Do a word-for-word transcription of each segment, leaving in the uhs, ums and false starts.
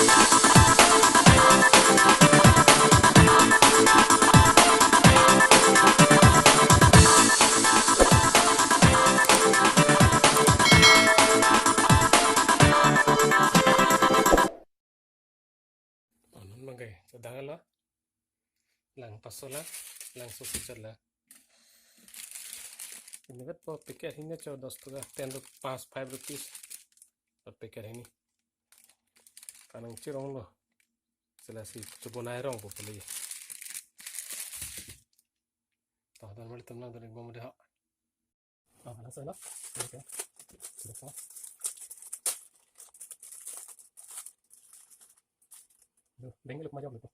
Oh, non bangke, sedang lo. Lang paso la, lang so sejat la. Ini vet po packet hini cho dos taka, ten rup-, pas, five rupees. Po packet hini. Kanang chirong lo. Sela si chubonai rong po pele. Toh, dan mali tum lang dan bom deh. Oh, langsung lo. Oke. Sudah po. Duh, bengkel luk majok luk.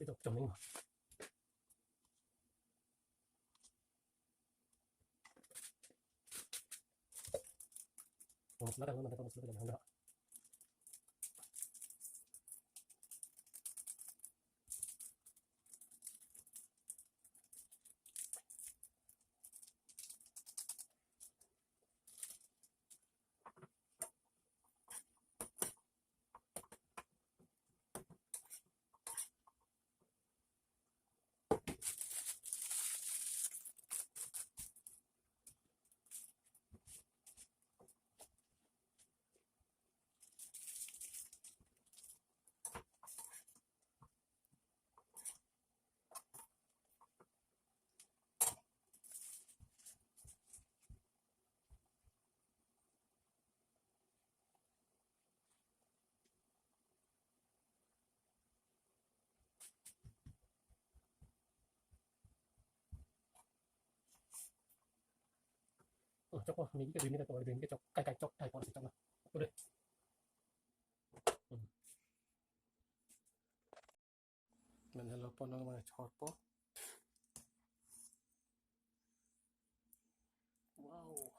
Ito, choming. Oh, chok, oh, ini ke, ini ke, ini ke, chok, kai, kai, chok, kai, pon, chok, nah. Udah. Hmm. Men helo po nang ma chor po. Wow.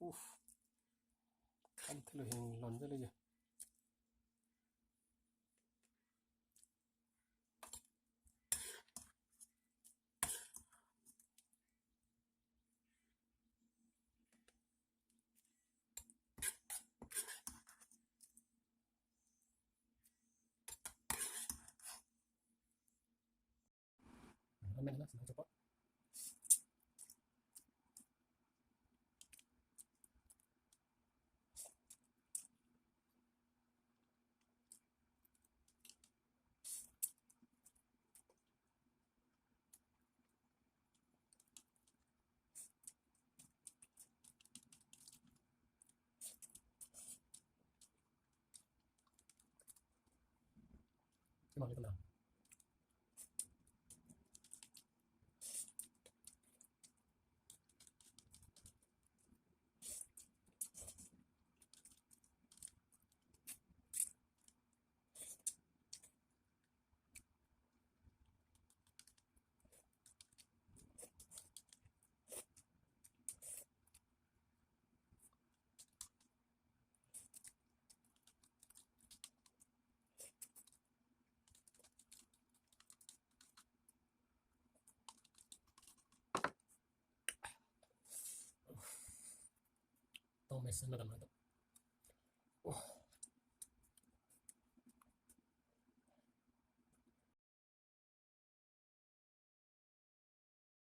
Uff. Kam thelo hing lon jale je. Tong mesen na dam na dam. Oh.